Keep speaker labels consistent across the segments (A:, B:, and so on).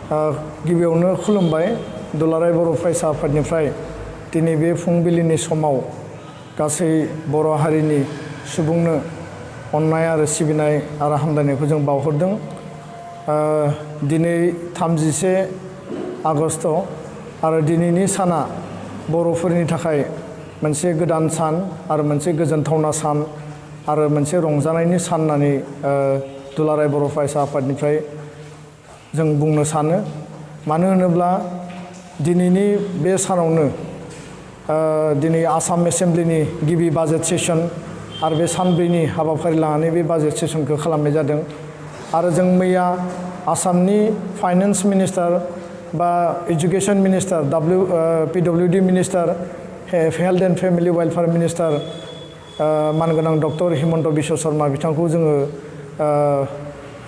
A: गिबियावनो खुलुमबाय दुलाराय बर' फरायसा आफादनिफ्राय दिनै बे फुंबिलिनि समाव गासै बर' हारिनि सुबुंनो अननाय आरो सिबिनाय आरो हामलायनायखौ जों बावहरदों। दिनै 31 आगस्ट आरो दिनैनि साना बर'फोरनि थाखाय मोनसे गोदान सान आरो मोनसे गोजोनथावना सान आरो मोनसे रंजानायनि सान होननानै दुलाराय बर' फरायसा आफादनिफ्राय जों बुंनो सानो। मानो होनोब्ला दिनैनि बे सानावनो दिनै आसाम एसेम्ब्लिनि गिबि बाजेट सेसन आरो बे सानब्रैनि हाबाफारि लानानै बे बाजेट सेसनखौ खालामनाय जादों। आरो जों मैया आसामनि फाइनान्स मिनिस्टार बा education minister PWD minister health and family welfare minister मानगोनां डक्टर हिमन्त बिश्व शर्मा बिथांखौ जोङो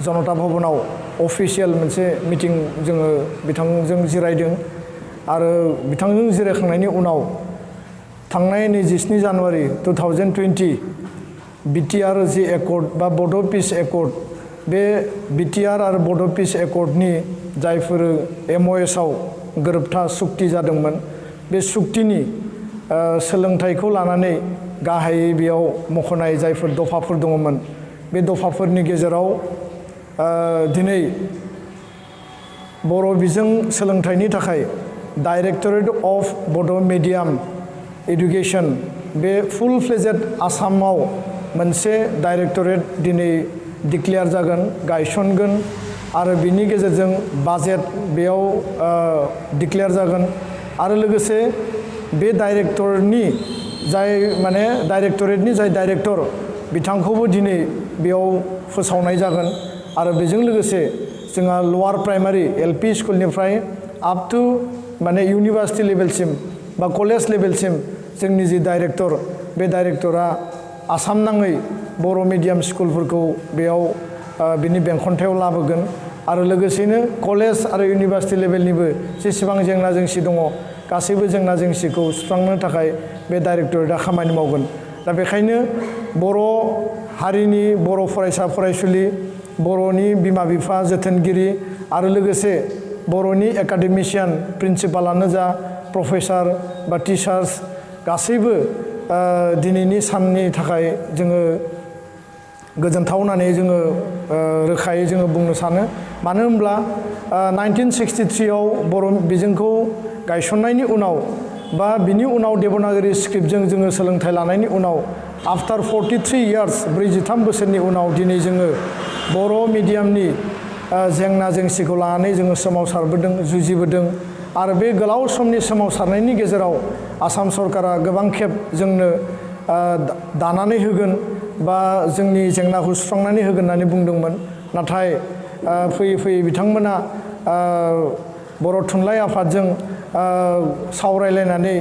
A: जनता भवनाव अफिसियेल मोनसे मिटिं जोङो बिथांजों जिरायदों। आरो बिथांजों जिरायखांनायनि उनाव थांनाय 27 जानुवारि 2020 BTR जि एकर्ड बा बड' पिस एकर्ड, बे BTR आरो बड' पिस एकर्डनि जायफोर MOS आव गोरोबथा सुक्ति जादोंमोन, बे सुक्तिनि सोलोंथाइखौ लानानै गाहायै बेयाव मख'नाय जायफोर दफाफोर दङमोन, बे दफाफोरनि गेजेराव दिनै बर' बिजों सोलोंथाइनि थाखाय डाइरेक्टरेट अफ बड' मिडियाम एडुकेशन बे फुल फ्लेजेड आसामाव मोनसे डाइरेक्टरेट दिनै डिक्लेयार जागोन, गायसनगोन आरो बिनि गेजेरजों बाजेट बेयाव डिक्लेयार जागोन। आरो लोगोसे बे डाइरेक्टरनि डाइरेक्टरेटनि जाय डाइरेक्टर बिथांखौबो दिनै बेयाव फोसावनाय जागोन। आरो बेजों लोगोसे जोंहा लवार प्राइमारि LP स्कुलनिफ्राय आप टु इउनिभार्सिटि लेभेलसिम बा कलेज लेभेलसिम जोंनि जि डाइरेक्टर, बे डाइरेक्टरा आसाम नाङै बर' मिडियाम स्कुलफोरखौ बेयाव बिनि बेंखनथायाव लाबोगोन। आरो लोगोसेनो कलेज आरो इउनिभार्सिटि लेभेलनिबो जेसेबां जेंना जेंसि दङ, गासैबो जेंना जेंसिखौ सुस्रांनो थाखाय बे डाइरेक्टरेटआ खामानि मावगोन। दा बेखायनो बर' हारिनि बर' फरायसा फरायसुलि, बर'नि बिमा बिफा जोथोनगिरि आरो लोगोसे बर'नि एकाडेमिशियान प्रिन्सिपालानो जा, प्रफेसार बा टिचार्स गासैबो दिनैनि साननि थाखाय जोङो गोजोनथाव होननानै जोङो रोखायै जोङो बुंनो सानो। मानो होनब्ला 1963 आव बर' बिजोंखौ गायसननायनि उनाव बा बिनि उनाव देबनागरि स्क्रिप्टजों जोङो सोलोंथाइ लानायनि उनाव आफ्टार 43 इयार्स 43 बोसोरनि उनाव दिनै जोङो बर' मिडियामनि जेंना जेंसिखौ लानानै जोङो सोमावसारबोदों, जुजिबोदों। आरो बे गोलाव समनि सोमावसारनायनि गेजेराव आसाम सरकारा गोबां खेब जोंनो दानानै होगोन बा जोंनि जेंनाखौ सुस्रांनानै होगोन होननानै बुंदोंमोन। नाथाय फैयै फैयै बिथांमोना बर' थुनलाइ आफादजों सावरायलायनानै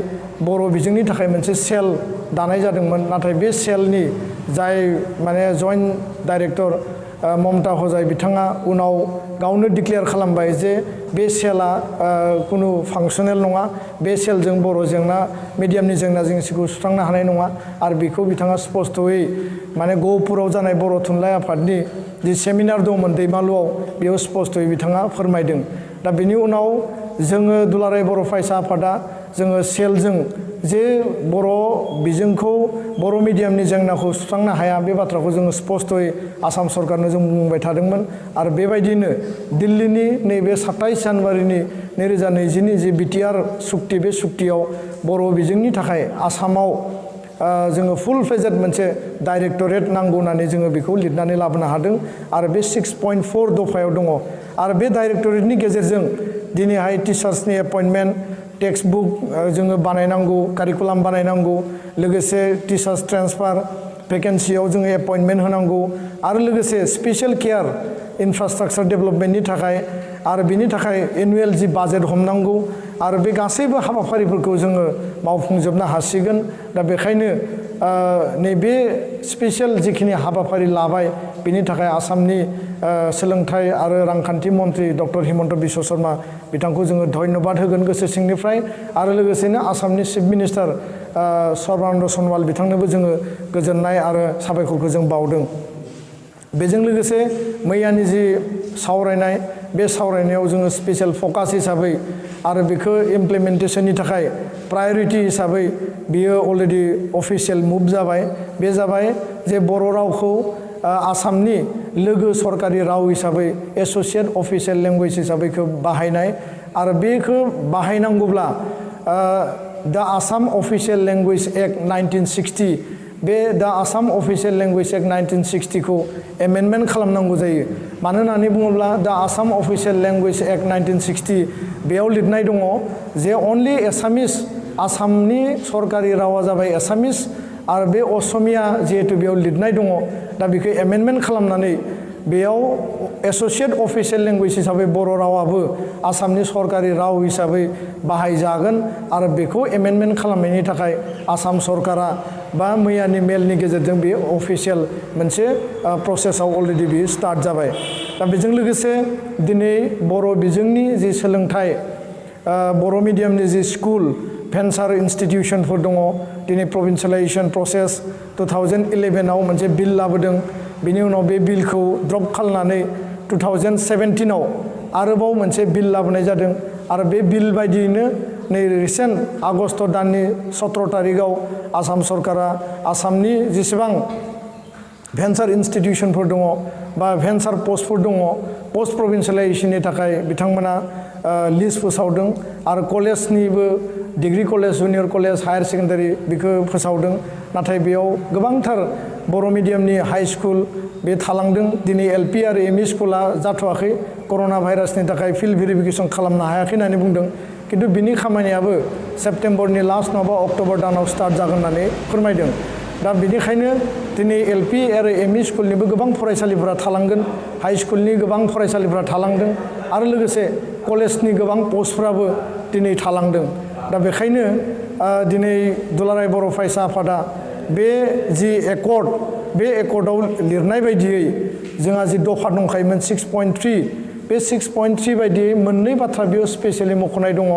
A: बर' बिजोंनि थाखाय मोनसे सेल दानाय जादोंमोन। नाथाय बे सेलनि जाय जइन्ट डाइरेक्टर ममता हजाय बिथाङा उनाव गावनो डिक्लेयार खालामबाय जे बे सेला खुनु फांसनेल नङा, बे सेलजों बर' मिडियामनि जेंना जेंसिखौ सुस्रांनो हानाय नङा। आरो बेखौ बिथाङा स्पस्तयै गहपुराव जानाय बर' थुनलाइ आफादनि जि सेमिनार दंमोन दैमालुआव, बेयाव स्पस्तयै बिथाङा फोरमायदों। दा बेनि उनाव जोङो दुलाराय बर' फरायसा आफादा जोङो सेलजों जे बर' बिजोंखौ बर' मिडियामनि जेंनाखौ सुस्रांनो हाया, बे बाथ्राखौ जोङो स्पस्तयै आसाम सरकारनो जों बुंबाय थादोंमोन। आरो बेबायदिनो दिल्लीनि नैबे 27 जानुवारिनि 2020नि जि BTR सुक्ति, बे सुक्तियाव बर' बिजोंनि थाखाय आसामाव जोङो फुल फ्लेजेड मोनसे डाइरेक्टरेट नांगौ होननानै जोङो बेखौ लिरनानै लाबोनो हादों। आरो बे 6.4 दफायाव दङ। आरो बे डाइरेक्टरेटनि गेजेरजों दिनैहाय टिचार्सनि एपइन्टमेन्ट, टेक्स्ट बुक जोङो बानायनांगौ, कारिकुलाम बानायनांगौ, लोगोसे टिचार्स ट्रेन्सफार भेकेन्सियाव जोङो एपइन्टमेन्ट होनांगौ, आरो लोगोसे स्पेसियेल केयार इनफ्रास्ट्राक्चार डेभेलपमेन्टनि थाखाय आरो बिनि थाखाय एनुवेल जि बाजेट हमनांगौ, आरो बे गासैबो हाबाफारिफोरखौ जोङो मावफुंजोबनो हासिगोन। दा बेखायनो नैबे स्पेसियेल जिखिनि हाबाफारि लाबाय, बेनि थाखाय आसामनि सोलोंथाइ आरो रांखान्थि मन्त्रि डक्टर हिमन्त बिश्व शर्मा बिथांखौ जोङो धन्यबाद होगोन गोसो सिंनिफ्राय। आरो लोगोसेनो आसामनि चिफ मिनिस्टार सर्बानन्द सनवाल बिथांनोबो जोङो गोजोननाय आरो साबायखरखौ जों बावदों। बेजों लोगोसे मैयानि जि सावरायनाय बे सावरायनायाव जोङो स्पेशल फकास हिसाबै आरो बेखौ इमप्लिमेन्टेशननि थाखाय प्रायोरिटी हिसाबै बियो अलरेडि अफिशियल मुभ जाबाय बे जाबाय जे बर' रावखौ आसामनि लोगो सरकारि राव हिसाबै एसोसिएट अफिशियल लेंगुवेज हिसाबै बाहायनाय आरो बेखौ बाहायनांगौब्ला द आसाम अफिशियल लेंगुवेज एक्ट 1960 बे द आसाम अफिशियल लेंगुवेज एक्ट 1960 को एमेन्डमेन्ट खालामनांगौ जायो मानो होननानै बुङोब्ला द आसाम अफिशियल लेंगुवेज एक्ट 1960 बेयाव लिरनाय दङ जे अनलि एसामिस आसामनि सरकारि रावा जाबाय एसामिस आरो बे असमिया जिहेतु बेयाव लिरनाय दङ दा बेखौ एमेन्डमेन्ट खालामनानै बेयाव एसोसिएट अफिशियल लेंगुवेज हिसाबै बर' रावाबो आसामनि सरकारि राव हिसाबै बाहायजागोन आरो बेखौ एमेन्डमेन्ट खालामनायनि थाखाय आसाम सरकारा बा मैयानि मेलनि गेजेरजों बे अफिशियल मोनसे प्रसेसआव अलरेडि बियो स्टार्ट जाबाय दा बेजों लोगोसे दिनै बर' बिजोंनि जि सोलोंथाइ बर' मिडियामनि जि स्कुल भेन्सार इन्स्टिटिउसनफोर दङ दिनै प्रभिन्सियेलाइजेसन प्रसेस 2011 आव मोनसे बिल लाबोदों बिनि उनाव बे बिलखौ ड्रप खालामनानै 2017 आव आरोबाव मोनसे बिल लाबोनाय जादों आरो बे बिल बायदियैनो नै रिसेन्ट आगस्ट दाननि 17 तारिखआव आसाम सरकारा आसामनि जेसेबां भेन्सार इन्स्टिटिउसनफोर दङ बा भेन्सार पस्टफोर दङ पस्ट प्रभिन्सियेलाइजेसननि थाखाय बिथांमोना लिस्ट फोसावदों आरो कलेजनिबो degree college junior college higher secondary बेखौ फोसावदों नाथाय बेयाव गोबांथार बर' मिडियामनि हाई स्कुल बे थालांदों दिनै एलपि आरो एमइ स्कुला जाथ'वाखै कर'ना भाइरासनि थाखाय फिल्ड भेरिफिकेसन खालामनो हायाखै होननानै बुंदों किन्तु बिनि खामानियाबो सेप्टेम्बरनि लास्ट नङाबा अक्ट'बर दानाव स्टार्ट जागोन होननानै फोरमायदों दा बेनिखायनो दिनै एलपि आरो एमइ स्कुलनिबो गोबां फरायसालिफोरा थालांगोन हाई स्कुलनि गोबां फरायसालिफोरा थालांदों आरो लोगोसे कलेजनि गोबां पस्टफ्राबो दिनै थालांदों दा बेखायनो दिनै दुलाराय बर' फरायसा आफादा बे जि एकर्ड बे एकर्डआव लिरनाय बायदियै जोंहा जि दफा दंखायोमोन 6.3 बे 6.3 बायदियै मोननै बाथ्रा बेयाव स्पेसियेलि मख'नाय दङ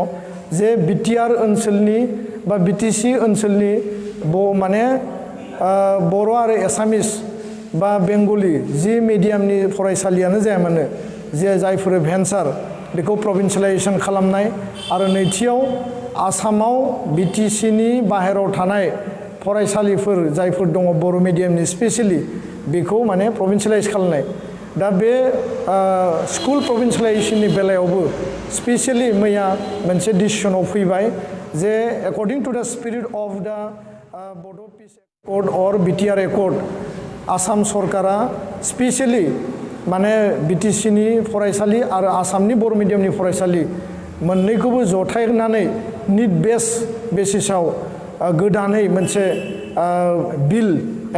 A: जे बिटिआर ओनसोलनि बा बिटिसि ओनसोलनि माने बर' आरो एसामिस बा बेंगलि जि मिडियामनि फरायसालियानो जाया मानो जे जायफोर भेन्सार बेखौ प्रभिन्सियेलाइजेसन खालामनाय आरो नैथियाव आसामाव बिटिसिनि बाहेरायाव थानाय फरायसालिफोर जायफोर दङ बर' मिडियामनि स्पेसियेलि बेखौ माने प्रभिन्सियेलाइज खालामनाय दा बे स्कुल प्रभिन्सियेलाइजेसननि बेलायावबो स्पेसियेलि मैया मोनसे डिसिसनाव फैबाय जे according to the spirit of the Bodo' peace accord or BTR accord Assam सरकारा स्पेसियेलि माने बिटिसिनि फरायसालि आरो आसामनि बर' मिडियामनि फरायसालि मोननैखौबो जथायनानै निड बेस बेसिसाव गोदानै मोनसे बिल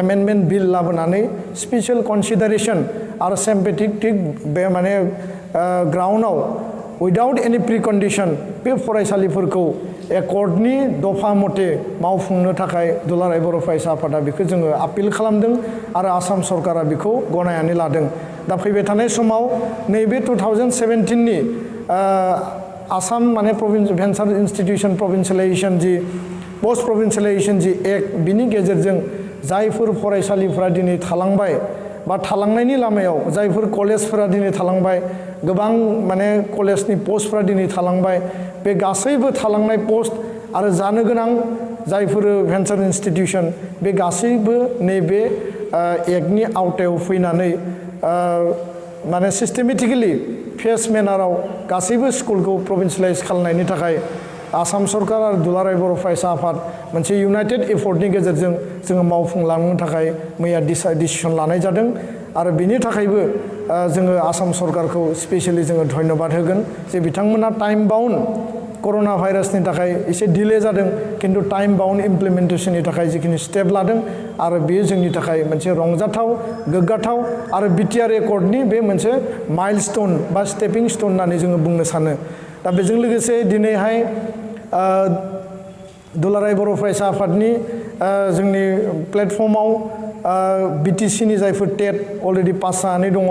A: एमेन्डमेन्ट बिल लाबोनानै स्पेसियेल कनसिडारेसन आरो सिम्पेथेटिक बे माने ग्राउन्डआव उइदाउट एनि प्रिकन्डिसन बे फरायसालिफोरखौ एकर्डनि दफा मथे मावफुंनो थाखाय दुलाराय बर' फरायसा आफादा बेखौ जोङो आपिल खालामदों आरो आसाम सरकारा बेखौ गनायनानै लादों दा फैबाय थानाय समाव नैबे 2017नि आसाम माने भेन्सार इन्स्टिटिउसन प्रभिन्सियेलाइजेसन जि पोस्ट प्रभिन्सियेलाइजेसन जि एक्ट बिनि गेजेरजों जायफोर फरायसालिफोरा दिनै थालांबाय बा थालांनायनि लामायाव जायफोर कलेजफोरा दिनै थालांबाय गोबां माने कलेजनि पस्टफोरा दिनै थालांबाय बे गासैबो थालांनाय पोस्ट आरो जानो गोनां जायफोर भेन्सार इन्स्टिटिउसन बे गासैबो नैबे एक्टनि आवथायाव फैनानै माने सिस्टेमेटिकेलि फेस मेनाराव गासैबो स्कुलखौ प्रभिन्सियेलाइज खालामनायनि थाखाय आसाम सरकार आरो दुलाराय बर' फरायसा आफाद मोनसे इउनाइटेड एफर्टनि गेजेरजों जोङो मावफुंलांनो थाखाय मैया डिसिसन लानाय जादों आरो बिनि थाखायबो जोङो आसाम सरकारखौ स्पेसियेलि जोङो धन्यबाद होगोन जे बिथांमोना टाइम बाउन्ड कर'ना भाइरासनि थाखाय एसे डिले जादों किन्तु टाइम बाउन्ड इमप्लिमेन्टेसननि थाखाय जिखिनि स्टेप लादों आरो बेयो जोंनि थाखाय मोनसे रंजाथाव गोग्गाथाव आरो बिटिआर एकर्डनि बे मोनसे माइलस्टोन बा स्टेपिं स्टोन होननानै जोङो बुंनो सानो दा बेजों लोगोसे दिनैहाय दुलाराय बर' फरायसा आफादनि जोंनि प्लेटफर्माव बिटिसिनि जायफोर टेट अलरेडि पास जानानै दङ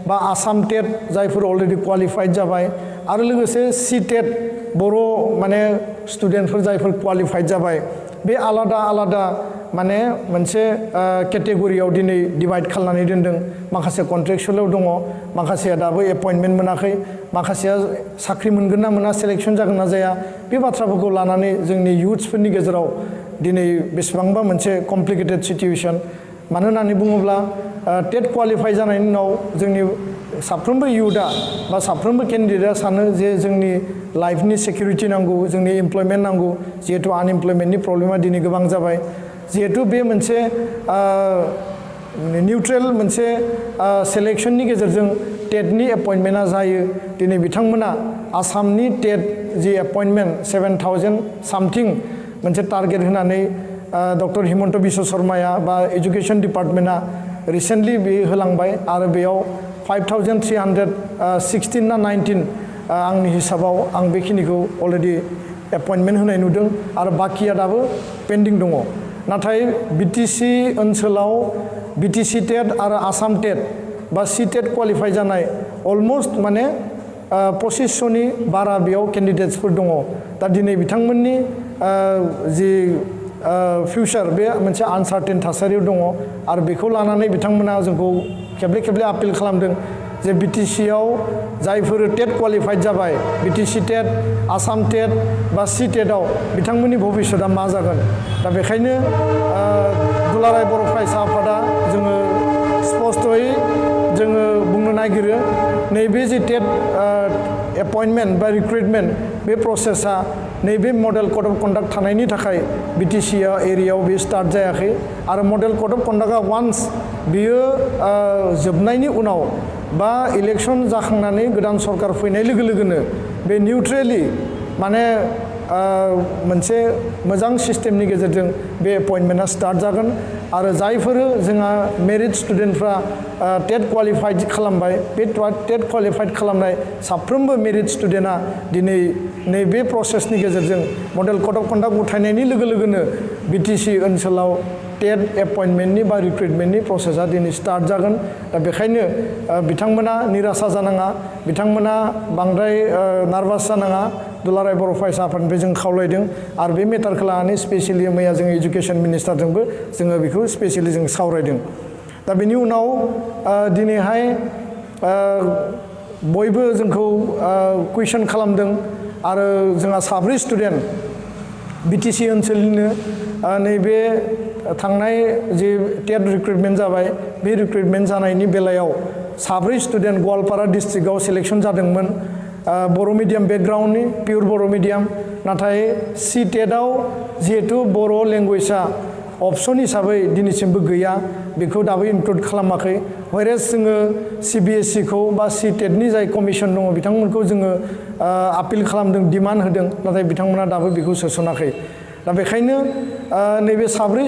A: बा आसाम टेट जायफोर अलरेडि क्वालिफाइड जाबाय आरो लोगोसे सि टेट बर' माने स्टुडेन्टफोर जायफोर क्वालिफाइड जाबाय बे आलादा आलादा माने मोनसे केटेगरियाव दिनै डिभाइड खालामनानै दोनदों माखासे कन्ट्रेक्चुवेलाव दङ माखासेया दाबो एपइन्टमेन्ट मोनाखै माखासेया साख्रि मोनगोन ना मोना सेलेक्शन जागोन ना जाया बे बाथ्राफोरखौ लानानै जोंनि युथ्सफोरनि गेजेराव दिनै बेसेबांबा मोनसे कमप्लिकेटेड सिचुएशन मानो होननानै बुङोब्ला टेट क्वालिफाइ जानायनि उनाव जोंनि साफ्रोमबो युथआ बा साफ्रोमबो केन्डिडेटआ सानो जे जोंनि लाइफनि सिकिउरिटि नांगौ जोंनि एमप्लयमेन्ट नांगौ जिहेतु आनएमप्लयमेन्टनि प्रब्लेमा दिनै गोबां जाबाय जिहेतु बे मोनसे निउट्रेल मोनसे सेलेक्शननि गेजेरजों टेटनि एपइन्टमेन्टआ जायो दिनै बिथांमोना आसामनि टेट जि एपइन्टमेन्ट 7,000 सामथिं मोनसे टारगेट होनानै डक्टर हिमन्त बिश्व शर्माया बा एजुकेशन डिपार्टमेन्टआ रिसेन्टलि बे होलांबाय आरो बेयाव 5,316 ना 19 आंनि हिसाबाव आं बेखिनिखौ अलरेडि एपइन्टमेन्ट होनाय नुदों आरो बाकिया दाबो पेन्डिं दङ नाथाय बिटिसि ओनसोलाव बिटिसि टेट आरो आसाम टेट बा सि टेट क्वालिफाइ जानाय अलमस्ट माने 2500नि बारा बेयाव केन्डिडेट्सफोर दङ दा दिनै बिथांमोननि जि फिउचार बे मोनसे आनसार्टेन थासारियाव दङ आरो बेखौ लानानै बिथांमोना जोंखौ खेबले खेबले आपिल खालामदों जे बिटिसिआव जायफोर टेट क्वालिफाइड जाबाय बिटिसि टेट आसाम टेट बा सि टेटआव बिथांमोननि भबिष्यतआ मा जागोन दा बेखायनो दुलाराय बर' फरायसा आफादा जोङो स्पष्टयै जोङो बुंनो नागिरो नैबे जे टेट एपइन्टमेन्ट बा रिक्रुइटमेन्ट बे प्रसेसा नैबे मडेल कड अफ कन्डाक्ट थानायनि थाखाय बिटिसि एरियायाव बे स्टार्ट जायाखै आरो मडेल कड अफ कन्डाक्टआ वान्स बियो जोबनायनि उनाव बा इलेक्शन जाखांनानै गोदान सरकार फैनाय लोगो लोगोनो बे निउट्रेलि माने मोनसे मोजां सिस्टेमनि गेजेरजों बे एपइन्टमेन्टआ स्टार्ट जागोन आरो जायफोर जोंहा मेरिट स्टुडेन्टफ्रा टेट क्वालिफाइड खालामबाय बे टेट क्वालिफाइड खालामनाय साफ्रोमबो मेरिट स्टुडेन्टआ दिनै नैबे प्रसेसनि गेजेरजों मडेल कड अफ कन्डाक्ट उथायनायनि लोगो लोगोनो बिटिसि ओनसोलाव टेट एपइन्टमेन्टनि बा रिक्रुइटमेन्टनि प्रसेसा दिनै स्टार्ट जागोन दा बेखायनो बिथांमोना निराशा जानाङा बिथांमोना बांद्राय नार्भास जानाङा दुलाराय बर' फरायसा आफादनिफ्राय जों खावलायदों आरो बे मेटारखौ लानानै स्पेसियेलि मैया जोङो एजुकेशन मिनिस्टारजोंबो जोङो बेखौ स्पेसियेलि जों सावरायदों दा बेनि उनाव दिनैहाय बयबो जोंखौ कुइसन खालामदों आरो जोंहा साब्रै स्टुडेन्ट बिटिसि ओनसोलनिनो नैबे थांनाय जि टेट रिक्रुइटमेन्ट जाबाय बे रिक्रुइटमेन्ट जानायनि बेलायाव साब्रै स्टुडेन्ट गवालपारा डिस्ट्रिक्टआव सिलेक्शन जादोंमोन बर' मिडियाम बेकग्राउन्डनि पियर बर' मिडियाम नाथाय सि टेटआव जिहेतु बर' लेंगुवेजआ अपसन हिसाबै दिनैसिमबो गैया बेखौ दाबो इनक्लुड खालामाखै व्हेरेज जोङो सिबिएसइखौ बा सि टेटनि जाय कमिसन दङ बिथांमोनखौ जोङो आपिल खालामदों डिमान्ड होदों नाथाय बिथांमोना दाबो बेखौ सोसनाखै दा बेखायनो नैबे साब्रै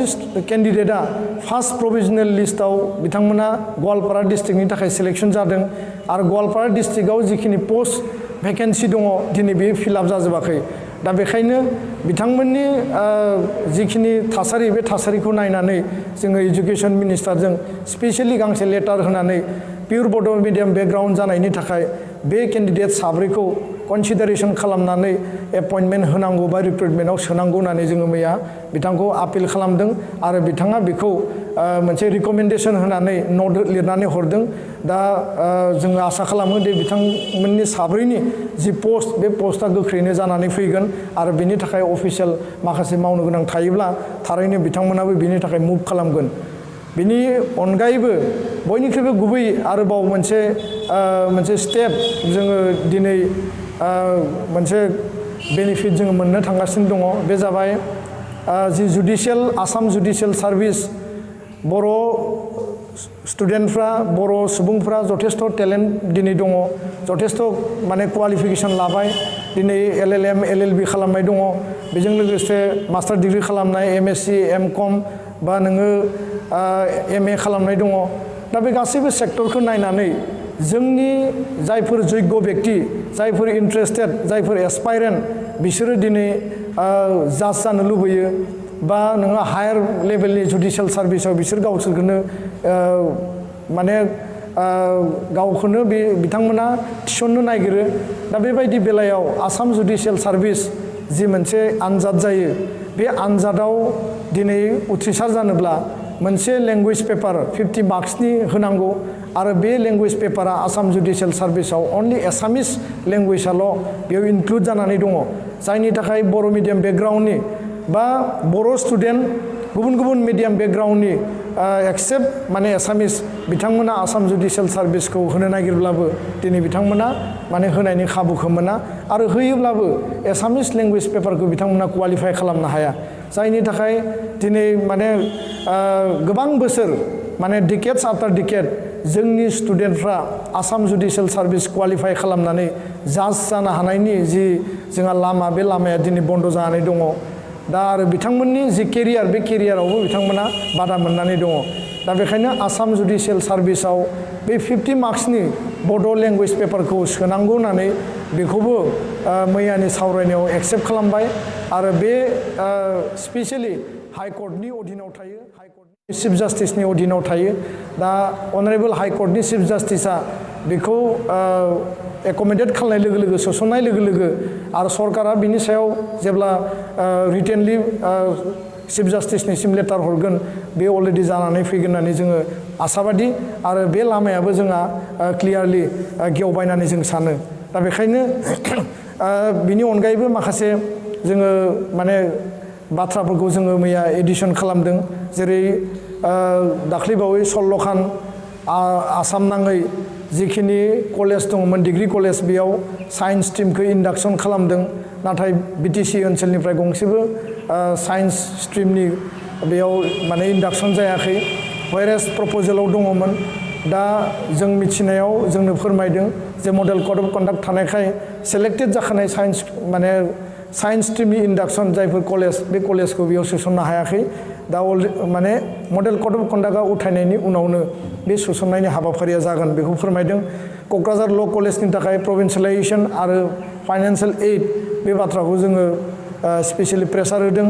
A: केन्डिडेटआ फार्स्ट प्रभिजनेल लिस्टआव बिथांमोना गवालपारा डिस्ट्रिक्टनि थाखाय सिलेक्शन जादों आरो गवालपारा डिस्ट्रिक्टआव जिखिनि पोस्ट भेकेन्सि दङ दिनै बे फिलआप जाजोबाखै दा बेखायनो बिथांमोननि जिखिनि थासारि बे थासारिखौ नायनानै जोङो एजुकेशन मिनिस्टारजों स्पेसियेलि गांसे लेटार होनानै पियर बड' मिडियाम बेकग्राउन्ड जानायनि थाखाय बे केन्डिडेट साब्रैखौ कनसिडारेसन खालामनानै एपइन्टमेन्ट होनांगौ बा रिक्रुइटमेन्टआव सोनांगौ होननानै जोङो मैया बिथांखौ आपिल खालामदों आरो बिथाङा बेखौ मोनसे रिकमेन्डेसन होनानै नट लिरनानै हरदों दा जोङो आसा खालामो दि बिथांमोननि साब्रैनि जि पस्ट बे पस्टआ गोख्रैनो जानानै फैगोन आरो बेनि थाखाय अफिसियेल माखासे मावनो गोनां थायोब्ला थारैनो बिथांमोनाबो बेनि थाखाय मुभ खालामगोन बिनि अनगायैबो बयनिख्रुइबो गुबै आरोबाव मोनसे स्टेप जोङो दिनै मोनसे बेनिफिट जोङो मोननो थांगासिनो दङ बे जाबाय जि जुडिशियेल आसाम जुडिशियेल सार्भिस बर' स्टुडेन्टफ्रा बर' सुबुंफ्रा जथेस्थ' टेलेन्ट दिनै दङ जथेस्थ' माने क्वालिफिकेसन लाबाय दिनै LLM LLB खालामनाय दङ बेजों लोगोसे मास्टार डिग्रि खालामनाय MSc MCom बा नोङो MA खालामनाय दङ दा बे गासैबो सेक्टरखौ नायनानै जोंनि जायफोर जग्य व्यक्ति जायफोर इन्ट्रेस्टेड जायफोर एसपायरेन्ट बिसोरो दिनै जाज जानो लुबैयो बा नोङो हायार लेभेलनि जुडिशियेल सार्भिसाव बिसोर गावसोरखौनो माने गावखौनो बिथांमोना थिसननो नागिरो दा बेबायदि बेलायाव आसाम जुडिशियेल सार्भिस जि मोनसे आनजाद जायो बे आनजादाव दिनै उथ्रिसार जानोब्ला मोनसे लेंगुवेज पेपार 50 मार्क्सनि होनांगौ आरो बे लेंगुवेज पेपारा आसाम जुडिशियेल सार्भिसाव अनलि एसामिस लेंगुवेजआल' बेयाव इनक्लुड जानानै दङ जायनि थाखाय बर' मिडियाम बेकग्राउन्डनि बा बर' स्टुडेन्ट गुबुन गुबुन मिडियाम बेकग्राउन्डनि एक्सेप्ट माने एसामिस बिथांमोना आसाम जुडिशियेल सार्भिसखौ होनो नागिरब्लाबो दिनै बिथांमोना माने होनायनि खाबुखौ मोना आरो होयोब्लाबो एसामिस लेंगुवेज पेपारखौ बिथांमोना क्वालिफाइ खालामनो हाया जायनि थाखाय दिनै माने गोबां बोसोर माने डिकेड्स आफ्टार डिकेड जोंनि स्टुडेन्टफ्रा आसाम जुडिशियेल सार्भिस क्वालिफाइ खालामनानै जाज जानो हानायनि जि जोंहा लामा बे लामाया दिनै बन्द जानानै दङ दा आरो बिथांमोननि जि केरियार बे केरियारावबो बिथांमोना बादा मोननानै दङ दा बेखायनो आसाम जुडिशियेल सार्भिसाव बे 50 मार्क्सनि बड' लेंगुवेज पेपारखौ सोनांगौ होननानै बेखौबो मैयानि सावरायनायाव एक्सेप्ट खालामबाय आरो बे स्पेसियेलि हाइकर्टनि अधीनाव थायो हाइकर्टनि चिफ जास्टिसनि अधीनाव थायो दा अनारेबल हाइकर्टनि चिफ जास्टिसा बेखौ एकमेडेट खालामनाय लोगो लोगो सोसननाय लोगो लोगो आरो सरकारा बिनि सायाव जेब्ला रिटेनलि चिफ जास्टिसनिसिम लेटार हरगोन बे अलरेडि जानानै फैगोन होननानै जोङो आसाबादि आरो बे लामायाबो जोंहा क्लियारलि गेवबायनानै जों सानो दा बेखायनो बिनि अनगायैबो माखासे जोङो माने बाथ्राफोरखौ जोङो मैया एडिसन खालामदों जेरै दाख्लैबावै 16 खान आसाम नाङै जिखिनि कलेज दङमोन डिग्री कलेज बेयाव साइन्स स्ट्रीमखौ इन्डाक्सन खालामदों नाथाय बिटिसि ओनसोलनिफ्राय गंसेबो साइन्स स्ट्रीमनि बेयाव माने इन्डाक्सन जायाखै व्हायरेस प्रपोजालाव दङमोन दा जों मिथिनायाव जोंनो फोरमायदों जे मडेल कड अफ कन्डाक्ट थानायखाय सेलेक्टेड जाखानाय साइन्स माने साइन्स स्ट्रीमनि इन्डाक्सन जायफोर कलेज बे कलेजखौ बेयाव सोसननो हायाखै दा माने मडेल कड अफ कन्डाक्टआ उथायनायनि उनावनो बे सोसननायनि हाबाफारिया जागोन बेखौ फोरमायदों क'क्राझार ल' कलेजनि थाखाय प्रभिन्सियेलाइजेसन आरो फाइनान्सियेल एड बे बाथ्राखौ जोङो स्पेसियेलि प्रेसार होदों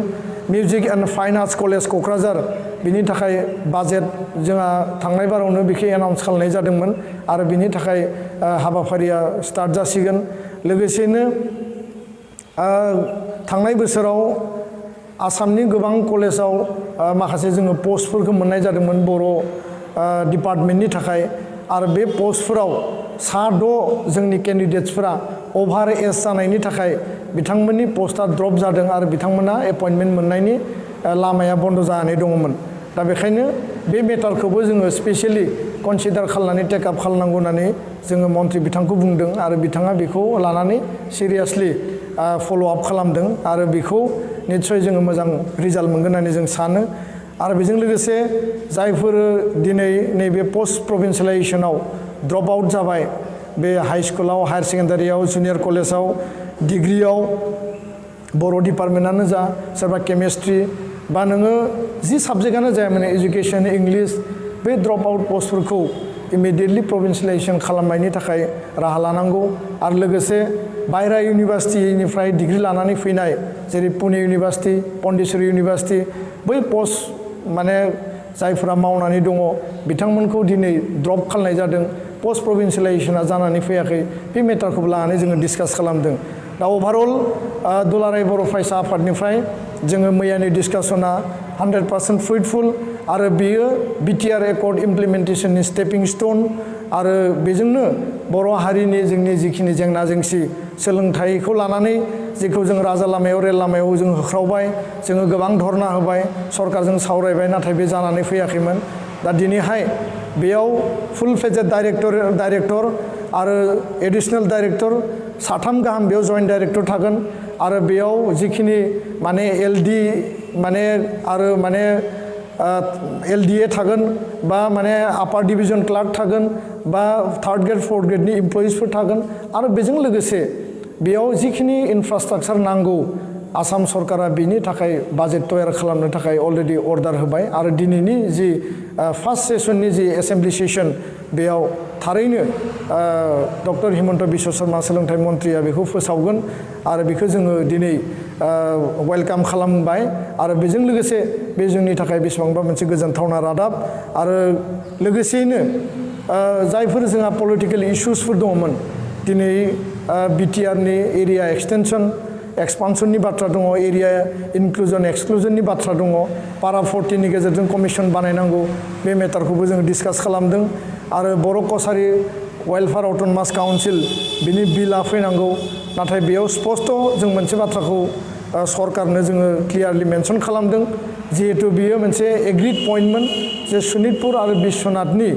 A: music and fine arts college Kokrajhar बिनि थाखाय बाजेट जोंहा थांनाय बारावनो बेखौ एनाउन्स खालामनाय जादोंमोन आरो बिनि थाखाय हाबाफारिया स्टार्ट जासिगोन लोगोसेनो थांनाय बोसोराव आसामनि गोबां कलेजाव माखासे जोङो पस्टफोरखौ मोननाय जादोंमोन बर' डिपार्टमेन्टनि थाखाय आरो बे पस्टफोराव 6 जोंनि केन्डिडेट्सफोरा अभार एज जानायनि थाखाय बिथांमोननि पस्टआ ड्रप जादों आरो बिथांमोना एपइन्टमेन्ट मोननायनि लामाया बन्द जानानै दङमोन दा बेखायनो बे मेटारखौबो जोङो स्पेसियेलि कनसिडार खालामनानै टेकआप खालामनांगौ होननानै जोङो मन्त्रि बिथांखौ बुंदों आरो बिथाङा बेखौ लानानै सिरियासलि फल' आप खालामदों आरो बेखौ निस्सय जोङो मोजां रिजाल्ट मोनगोन होननानै जों सानो आरो बेजों लोगोसे जायफोर दिनै नैबे पस्ट प्रभिन्सियेलाइजेसनाव ड्रप आउट जाबाय बे हाई स्कुलाव हायार सेकेन्डारियाव जुनियर कलेजाव डिग्रियाव बर' डिपार्टमेन्टआनो जा सोरबा केमिस्ट्रि बा नोङो जि साबजेक्टआनो जाया माने एजुकेसन इंलिश बे ड्रप आउट पस्टफोरखौ इमिडियेटलि प्रभिन्सियेलाइजेसन खालामनायनि थाखाय राहा लानांगौ आरो लोगोसे बायरा इउनिभार्सिटिनिफ्राय डिग्री लानानै फैनाय जेरै पुणे इउनिभार्सिटि पन्डिचेरी इउनिभार्सिटि बै पस्ट माने जायफोरा मावनानै दङ बिथांमोनखौ दिनै ड्रप खालामनाय जादों पस्ट प्रभिन्सियेलाइजेसना जानानै फैयाखै बे मेटारखौबो लानानै जोङो डिसकास खालामदों दा अभारअल दुलाराय बर' फरायसा आफादनिफ्राय जोङो मैयानि डिसकासना 100% फ्रुइटफुल आरो बेयो बिटिआर एकर्ड इमप्लिमेन्टेसननि स्टेपिं स्टोन आरो बेजोंनो बर' हारिनि जोंनि जिखिनि जेंना जेंसि सोलोंथाइखौ लानानै जेखौ जों राजा लामायाव रेल लामायाव जों होख्रावबाय जोङो गोबां धरना होबाय सरकारजों सावरायबाय नाथाय बे जानानै फैयाखैमोन दा दिनैहाय बेयाव फुल फ्लेजेड डाइरेक्टर आरो एडिशनेल डाइरेक्टर 3 गाहाम बेयाव जइन्ट डाइरेक्टर थागोन आरो बेयाव जिखिनि माने एलडि माने आरो माने एलडिए थागोन बा माने आपार डिभिजन क्लार्क थागोन बा 3rd ग्रेड 4th ग्रेडनि इमप्लयिजफोर थागोन आरो बेजों लोगोसे बेयाव जिखिनि इनफ्रास्ट्राक्चार नांगौ आसाम सरकारा बिनि थाखाय बाजेट तयार खालामनो थाखाय अलरेडि अर्डार होबाय आरो दिनैनि जि फार्स्ट सेसननि जि एसेम्बलि सेसन बेयाव थारैनो डक्टर हिमन्त बिश्व शर्मा सोलोंथाइ मन्थ्रिया बेखौ फोसावगोन आरो बेखौ जोङो दिनै वेलकाम खालामबाय आरो बेजों लोगोसे बे जोंनि थाखाय बेसेबांबा मोनसे गोजोनथावना रादाब आरो लोगोसेयैनो जायफोर जोंहा पलिटिकेल इश्युसफोर दङमोन दिनै बिटिआरनि एरिया एक्सटेनसन एक्सपानसननि बाथ्रा दङ एरिया इनक्लुजन एक्सक्लुजननि बाथ्रा दङ पारा 40 नि गेजेरजों कमिसन बानायनांगौ बे मेटारखौबो जों डिसकास खालामदों आरो बर' कसारि वेलफेयार अट'नमास काउन्सिल बिनि बिला फैनांगौ नाथाय बेयाव स्पष्ट जों मोनसे बाथ्राखौ सरकारनो जोङो क्लियारलि मेनसन खालामदों जिहेतु बियो मोनसे एग्रिड पइन्टमोन जे सनितपुर आरो बिश्वनाथनि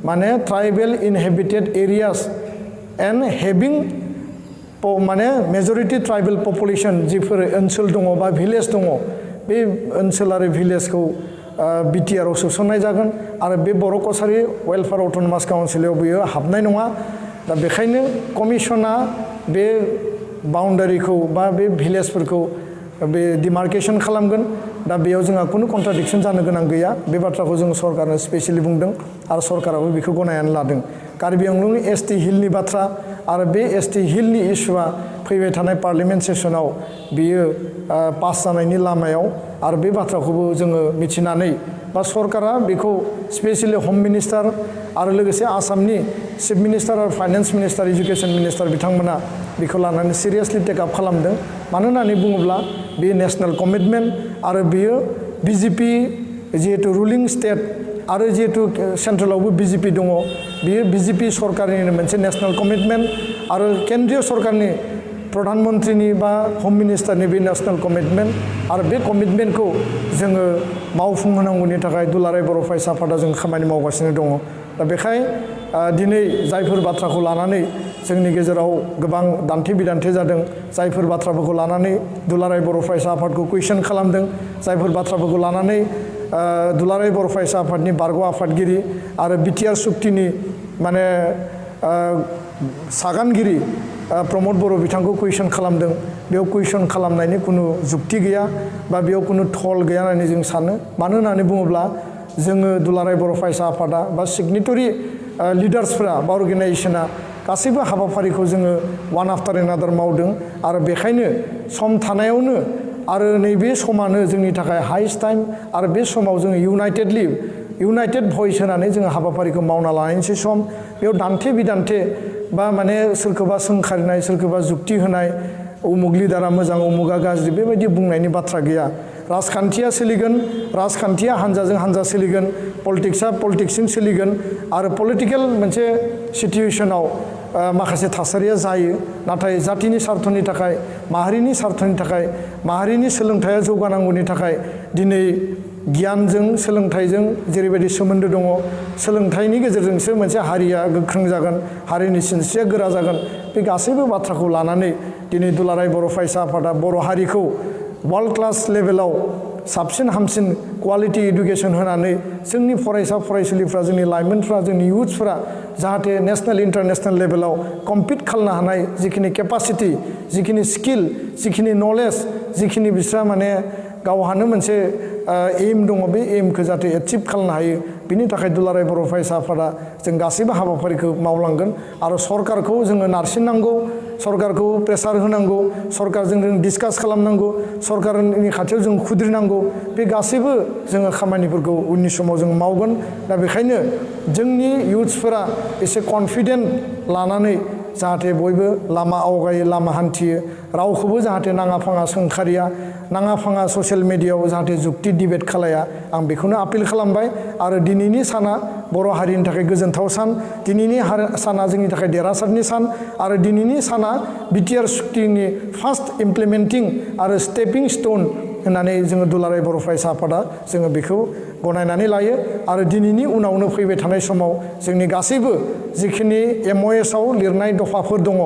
A: माने ट्राइबेल इनहेबिटेड एरियास एन्ड हेभिं माने मेजरिटी ट्राइबेल पपुलेशन जिफोर ओनसोल दङ बा भिलेज दङ बे ओनसोल आरो भिलेजखौ बिटिआर आव सोसननाय जागोन आरो बे बर' कसारि वेलफेयार अट'नमास काउन्सिलाव बियो हाबनाय नङा दा बेखायनो कमिसना बे बाउन्डारिखौ बा बे भिलेजफोरखौ बे डिमार्केशन खालामगोन दा बेयाव जोंहा कुनु कन्ट्राडिक्सन जानो गोनां गैया बे बाथ्राखौ जों सरकारनो स्पेसियली बुंदों आरो सरकाराबो बेखौ गनायनानै लादों कार्बि आंलंनि एसटि हिलनि बाथ्रा आरो बे एसटि हिलनि इस्युआ फैबाय थानाय पार्लियामेन्ट सेसनाव बियो पास जानायनि लामायाव आरो बे बाथ्राखौबो जोङो मिथिनानै बा सरकारा बेखौ स्पेसियली हम मिनिस्टार आरो लोगोसे आसामनि चिफ मिनिस्टार आरो फाइनान्स मिनिस्टार एजुकेशन मिनिस्टार बिथांमोना बेखौ लानानै सिरियासलि टेकआप खालामदों मानो होननानै बुङोब्ला बे नेशनेल कमिटमेन्ट आरो बियो बिजेपि जिहेतु रुलिं स्टेट आरो जिहेतु सेन्ट्रेलावबो बिजेपि दङ बियो बिजेपि सरकारनि मोनसे नेशनेल कमिटमेन्ट आरो केन्द्रीय सरकारनि प्रधानमन्त्रिनि बा हम मिनिस्टारनि बे नेशनेल कमिटमेन्ट आरो बे कमिटमेन्टखौ जोङो मावफुंहोनांगौनि थाखाय दुलाराय बर' फरायसा आफादा जों खामानि मावगासिनो दङ दा बेखाय दिनै जायफोर बाथ्राखौ लानानै जोंनि गेजेराव गोबां दान्थे बिदान्थे जादों जायफोर बाथ्राफोरखौ लानानै दुलाराय बर' फरायसा आफादखौ कुइसन खालामदों जायफोर बाथ्राफोरखौ लानानै दुलाराय बर' फरायसा आफादनि बारग' आफादगिरि आरो बिटिआर सुक्तिनि माने सागानगिरि प्रमद बर' बिथांखौ कुइसन खालामदों बेयाव कुइसन खालामनायनि कुनु जुक्ति गैया बा बेयाव कुनु थल गैया होननानै जों सानो मानो होननानै बुङोब्ला जोङो दुलाराय बर' फरायसा आफादा बा सिगनेटरि लिडार्सफोरा बा अर्गेनाइजेसना गासैबो हाबाफारिखौ जोङो वान आफ्टार एनादार मावदों आरो बेखायनो सम थानायावनो आरो नैबे समानो जोंनि थाखाय हाइस्ट टाइम आरो बे समाव जोङो इउनाइटेड भइस होनानै जोङो हाबाफारिखौ मावना लानायनिसै सम बेयाव दान्थे बिदान्थे बा माने सोरखौबा सोंखारिनाय सोरखौबा जुक्ति होनाय उमुग लिडारा मोजां उमुगा गाज्रि बेबायदि बुंनायनि बाथ्रा गैया राजखान्थिया सोलिगोन राजखान्थिया हान्जाजों हान्जा सोलिगोन पलिटिक्सआ पलिटिक्सजों सोलिगोन आरो पलिटिकेल मोनसे सिटुएसनाव माखासे थासारिया जायो नाथाय जातिनि स्वार्थनि थाखाय माहारिनि स्वार्थनि थाखाय माहारिनि सोलोंथाइया जौगानांगौनि थाखाय दिनै गियानजों सोलोंथाइजों जेरैबायदि सोमोन्दो दङ सोलोंथाइनि गेजेरजोंसो मोनसे हारिया गोख्रों जागोन हारिनि सिनस्रिया गोरा जागोन बे गासैबो बाथ्राखौ लानानै दिनै दुलाराय बर' फरायसा आफादा बर' हारिखौ वर्ल्ड क्लास लेभेलाव साबसिन हामसिन क्वालिटि इडुकेसन होनानै जोंनि फरायसा फरायसुलिफ्रा जोंनि लाइमोनफ्रा जोंनि इयुथ्सफ्रा जाहाथे नेशनेल इन्टारनेशनेल लेभेलाव कम्पिट खालामनो हानाय जिखिनि केपासिटि जिखिनि स्किल जिखिनि नलेज जिखिनि बिस्रा माने गावहानो मोनसे एम दङ बे एमखौ जाहाथे एचिभ खालामनो हायो बिनि थाखाय दुलाराय बर' फरायसा आफादा जों गासैबो हाबाफारिखौ मावलांगोन आरो सरकारखौ जोङो नारसिननांगौ सरकारखौ प्रेसार होनांगौ सरकारजों जों डिसकास खालामनांगौ सरकारनि खाथियाव जों खुद्रिनांगौ बे गासैबो जोङो खामानिफोरखौ उननि समाव जों मावगोन दा बेखायनो जोंनि इयुथ्सफोरा एसे कनफिडेन्ट लानानै जाहाथे बयबो लामा आवगायो लामा हान्थियो रावखौबो जाहाथे नाङा फाङा सोंखारिया नाङा फाङा ससियेल मिडियायाव जाहाथे जुक्ति डिबेट खालाया आं बेखौनो आपिल खालामबाय आरो दिनैनि साना बर' हारिनि थाखाय गोजोनथाव सान दिनैनि साना जोंनि थाखाय देरहासारनि सान आरो दिनैनि साना बिटिआर सुक्तिनि फार्स्ट इमप्लिमेन्टिं आरो स्टेपिं स्टोन होननानै जोङो दुलाराय बर' फरायसा आफादा जोङो बेखौ गनायनानै लायो आरो दिनैनि उनावनो फैबाय थानाय समाव जोंनि गासैबो जिखिनि MOS आव लिरनाय दफाफोर दङ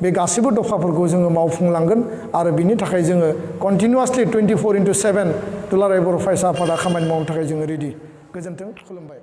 A: बे गासैबो दफाफोरखौ जोङो मावफुंलांगोन आरो बिनि थाखाय जोङो कन्टिनिउआसलि 24/7 दुलाराय बर' फरायसा आफादा खामानि मावनो थाखाय जोङो रेडि गोजोन्थों खुलुमबाय